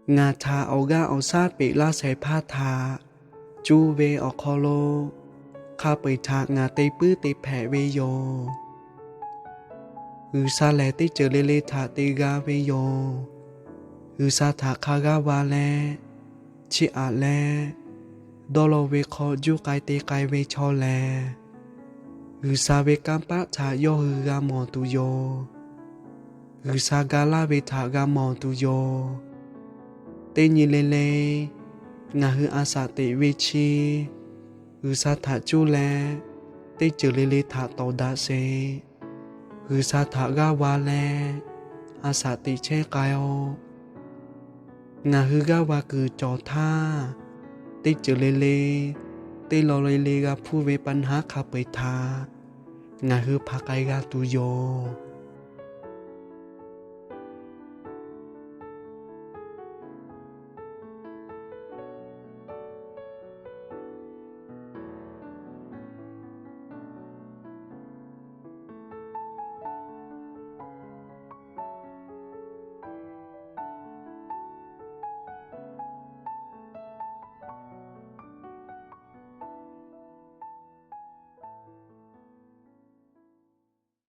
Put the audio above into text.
Ngaˬ htaꞈ awˬ g'aˇ awˬ shaˉ peꞈ laˇ shehˍ hpaˇ htaꞈ cuˇ ve awˬ hk'aw lo, hk'a peu-eˬ htaꞈ ngaˬ te puiˉ te hpehꞈ ve yoˬ. G'uiˬsha lehˬ, teˇ ceuˬ le le htaꞈ te g'a ve yoˬ. G'uiˬsha htaꞈ hk'a g'aˇ va leh, chiˇ aꞈ leh, dawˇ law ve hk'aw juˇ k'ai te k'ai ve chaw lehˬ, G'uiˬsha ve kanˇ paˆ htaꞈ yawˇ hui g'a mawˬ tuˬ yoˬ. G'uiˬsha ga laˇ ve htaꞈ g'a mawˬ tuˬ yoˬ. Teˇ nyi le le, ngaˬ hui a shaꞈ teꞈ ve chi G'uiˬsha htaꞈ cuˇ leh, teˇ ceuˬ le le htaꞈ tawˍ daꞈ sheˍ. G'uiˬsha htaꞈ g'aˇ va leh, a shaꞈ teꞈ chehˇ k'ai-o. Ngaˬ hui g'aˇ va kuiˬ cawˬ htaˇ, teˇ ceuˬ le le, teˇ law le le g'a hpuˇ ve ปัญหา hk'a peu-eˬ htaꞈ ngaˬ hui hpanˍ k'ai g'a tuˬ yoˬ.